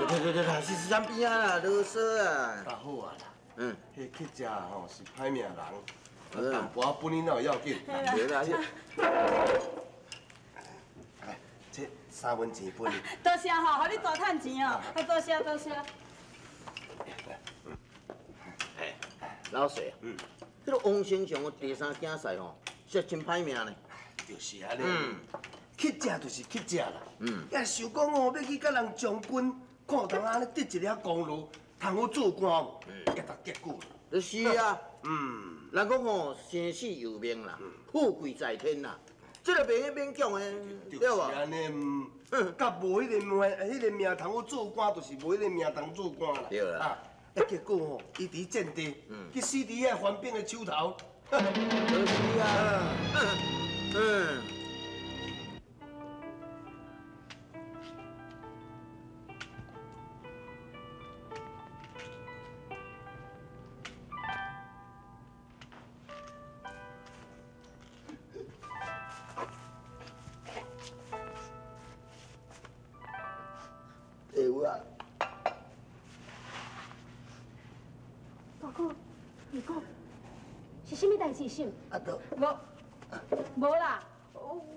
對對對，是是咱邊仔啦，囉嗦啊。啊好啊啦，彼乞食吼是歹命人，淡薄仔分你哪有要緊？對啦，來，這三文錢分你。多謝吼，予你大趁錢哦，啊多謝多謝。哎，老師啊，這個王丞相的第三囝婿吼，實真歹命呢。就是按呢。乞食就是乞食啦。也想講哦，欲去佮人將軍。看有當按呢得一粒功勞，通好做官無？也得結果。是啊，人講吼，生死由命啦，富貴在天啦，這個袂免講的，對無？就是按呢，佮無彼个命，彼个命通好做官，就是無彼个命通做官啦。對啦。啊，結果吼，伊佇戰地，去死佇遐番兵的手頭。就是啊。大哥，二哥，是啥物代志？是？啊，都无，无啦，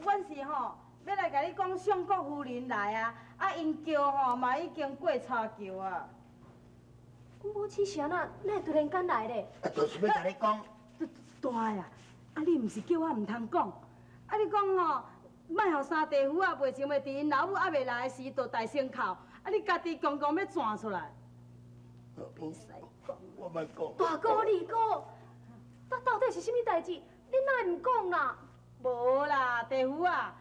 阮是吼欲來共你講，相國夫人來啊，啊，𪜶轎吼嘛已經過柴橋啊。阮母親是按怎，哪會突然間來咧？啊，就是欲共你講。大个啊，啊你毋是叫我毋通講，啊你講吼，莫予三弟夫啊袂穿袂佇𪜶老母猶未來的時就大聲哭，啊你家己強強欲轉出來。袂使講。我莫講。大哥、二哥，這到底是啥物代誌？你哪會毋講啦？無啦，弟夫啊，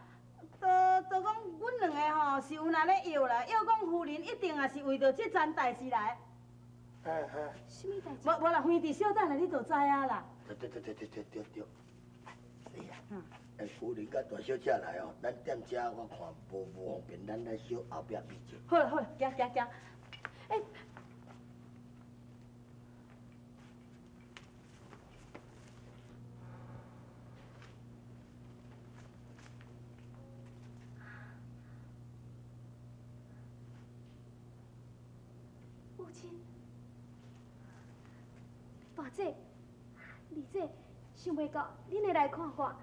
都講阮兩个吼是有那咧約啦，約講夫人一定也是為著這樁代誌來。啥物代誌？無無啦，反正小等下你就知影啦。對對對對對對對。哎呀，哎，夫人佮大小姐来哦，咱踮遮我看无方便，咱来小后壁比者。好啦好啦，行行行。欸，母亲，大姐、二姐，想袂到恁会来看我，啊，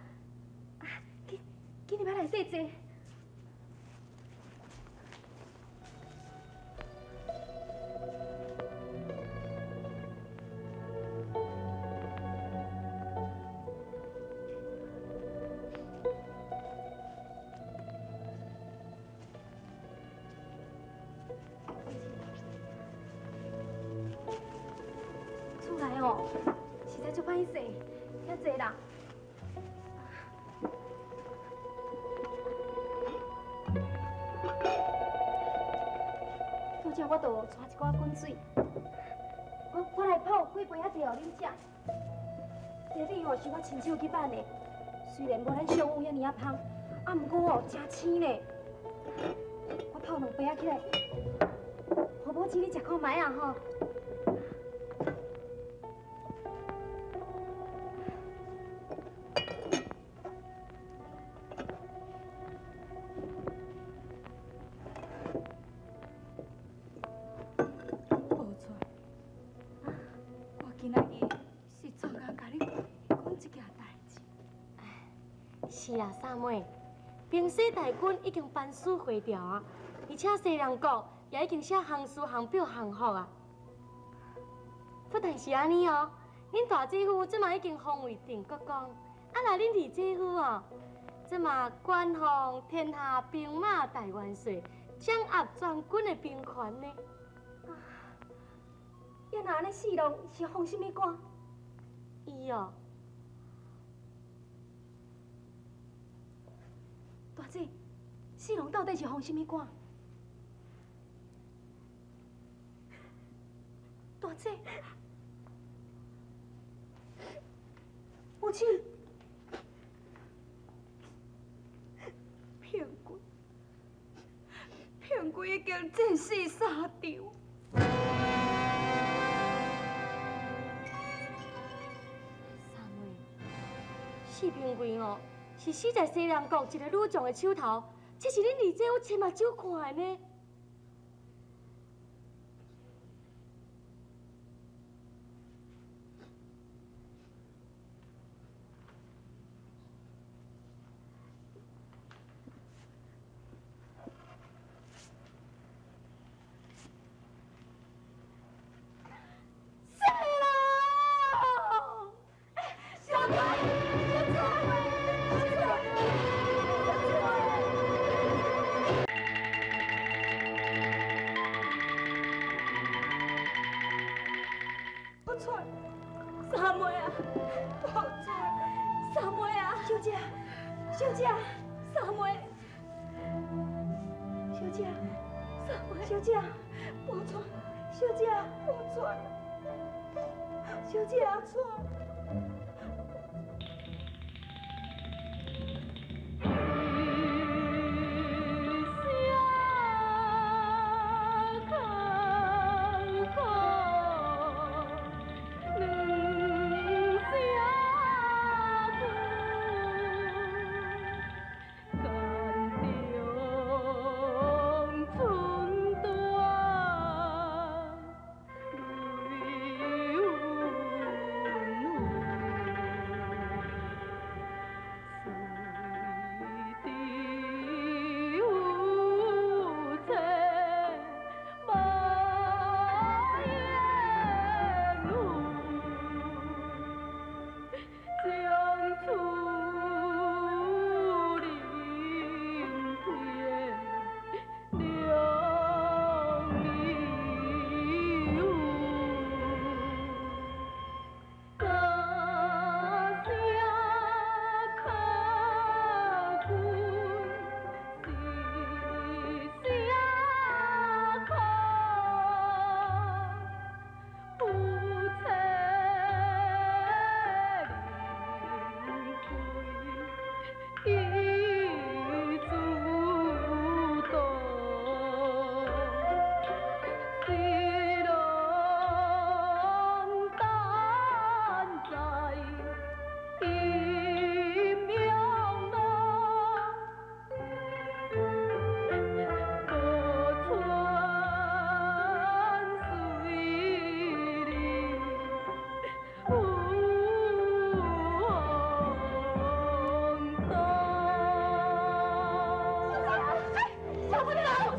紧紧入来内底坐。厝内哦，实在足歹势，遐济人。拄则我就带一寡滚水，我来泡几杯仔茶予恁食。茶米吼是我亲手去挽的，虽然无咱上午遐尔仔芳，啊，毋过哦真鲜呢。我泡两杯仔起来，予母亲你食看觅啊吼。是啊，三妹，平西大军已经班师回朝啊，而且西凉国也已经写降书、降表、降服啊。不但是按呢哦，恁大姐夫这马已经封为定国公，啊，若恁二姐夫哦，这马官封天下兵马大元帅，掌握全军的兵权呢。啊，呀，若按呢四郎是封啥物官？伊哦。大姐，四郎到底是封啥物官？大姐，母亲，平贵，平贵已经战死沙场。三妹，四平贵哦。是死在西凉国一个女将的手头，这是恁二姐夫亲目睭看的呢。三妹啊，宝钏，三妹啊，小姐，小姐，三妹，小姐，三妹，小姐，宝钏，小姐，宝钏，小姐，宝钏。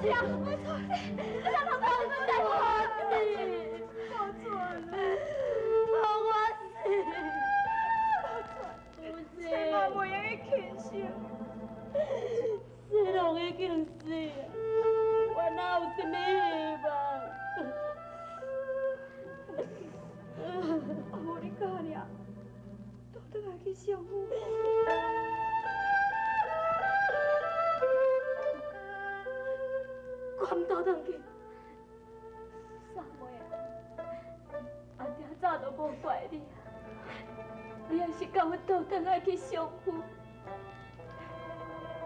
姐，你哪通讲阮在我死？宝钏，我死！宝钏，千万袂用去轻生。西龙已经死啊，我哪有啥物希望？啊，无你教尔，倒转来去相府。我毋倒转去，三妹啊，阿爹早就无怪你啊，你也是教阮倒转来去相府。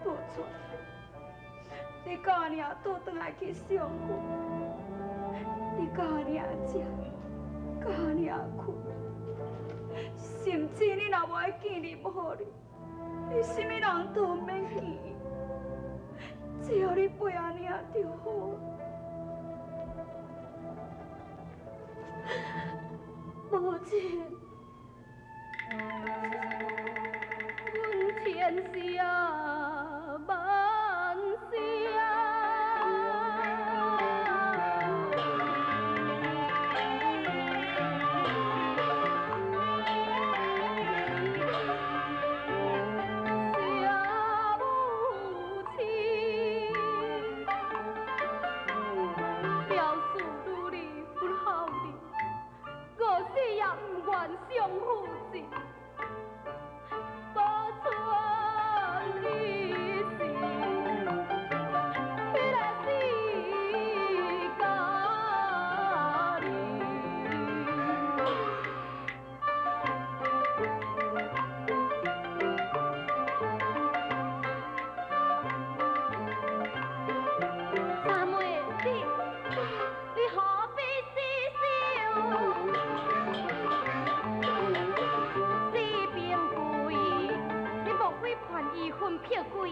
宝钏，你教尔倒转来去相府，你教尔食，教尔困，甚至你若无爱见任何人，你啥物人都毋免见。只要你陪阿娘就好。母亲，阮千声万声。相负情，宝钏你是彼个死家己。三妹，你何必死心？魂魄归，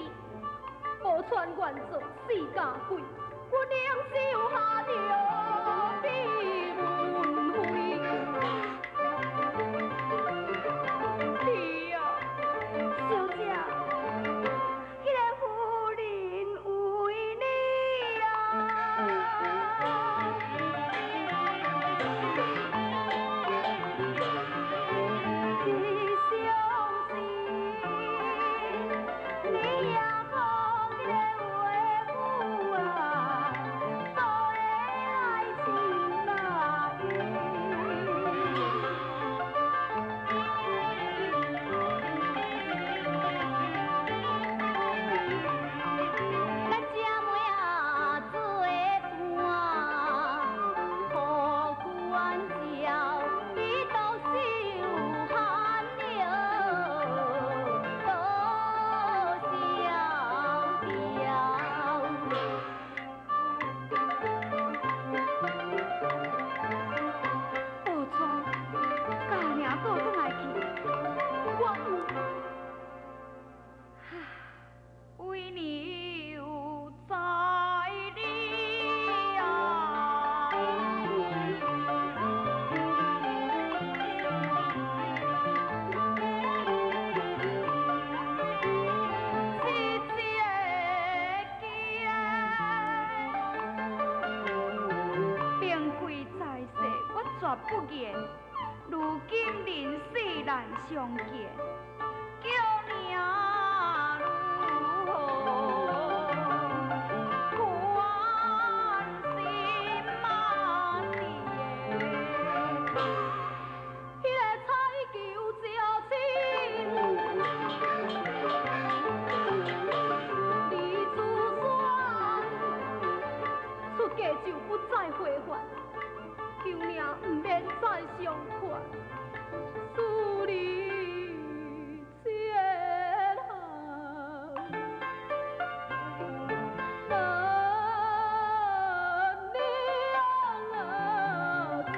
宝钏愿做死家鬼，我宁受下着比文辉。你啊，小姐，彼个夫人为你啊。不言，如今人世难相见，叫娘如何关心嘛是的？彼个彩球招亲，李子山出嫁就不再回返。求娘毋免再相劝，思你千行难两全。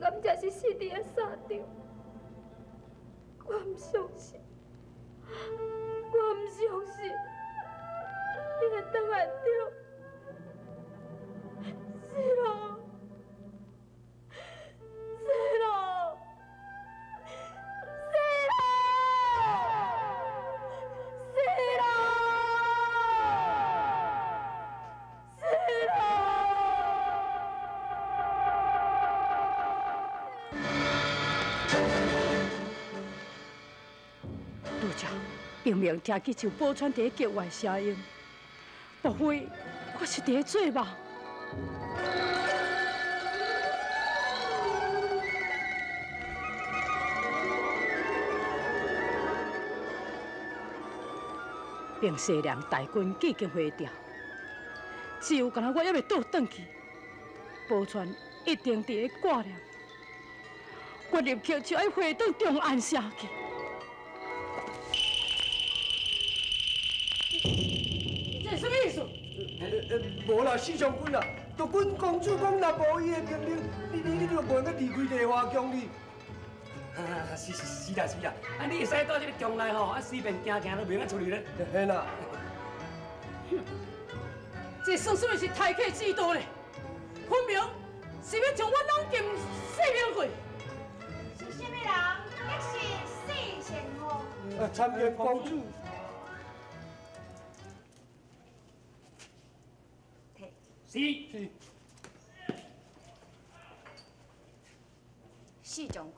敢真是死伫个沙场？我毋相信，我毋相信，你会转来着，是咯，是咯，是咯，是咯，是咯。拄才明明听见像宝钏伫咧叫我的声音，莫非我是伫咧做梦？平西凉大军已经回调，只有干焦我犹未倒转去，宝钏一定伫咧挂念。我立刻就爱回转长安城去。你这是啥物意思？无啦，四将军啊，就阮公主讲，若无伊的命令，你就袂用离开梨花宫哩。啊，是是是啦是啦，啊，你会使到这个宫内吼，啊，随便行行都袂用出去咧。嘿啦。哼，这算啥物是待客之道咧？分明是欲将我软禁四明会。是啥物人？得是四贤后。啊，参见公主。是是。四将军，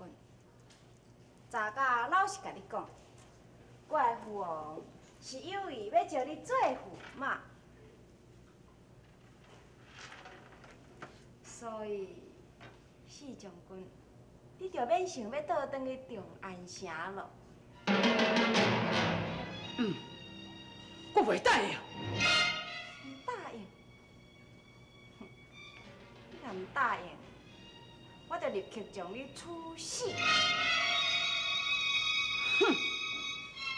昨昏老实共你讲，我的父王是有意欲招你做驸马，所以四将军，你就免想欲倒转去长安城咯。嗯，我袂答应。毋答应？你若毋答应，我就立刻将你处死。哼！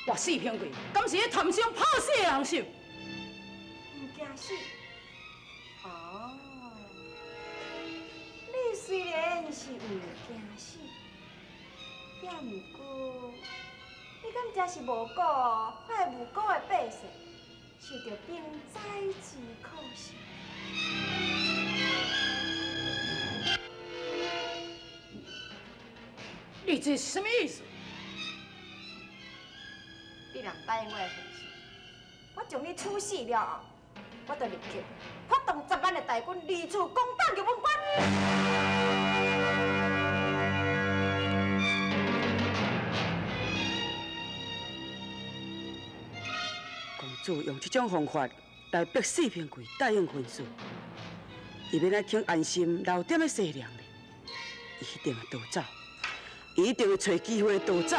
我四平贵，敢是咧贪生怕死的人受？毋惊死？哦，你虽然是毋惊死，也毋过，你敢真是无顾我无辜的百姓，受著兵灾之苦是？你这是啥物意思？你若毋答应我的婚事，我将你处死了后，我就立刻发动10万的大军，离处攻打玉门关。公主用这种方法来逼四平贵答应婚事，伊欲按怎肯安心留踮咧西凉呢？伊一定会逃走，伊一定会揣机会逃走。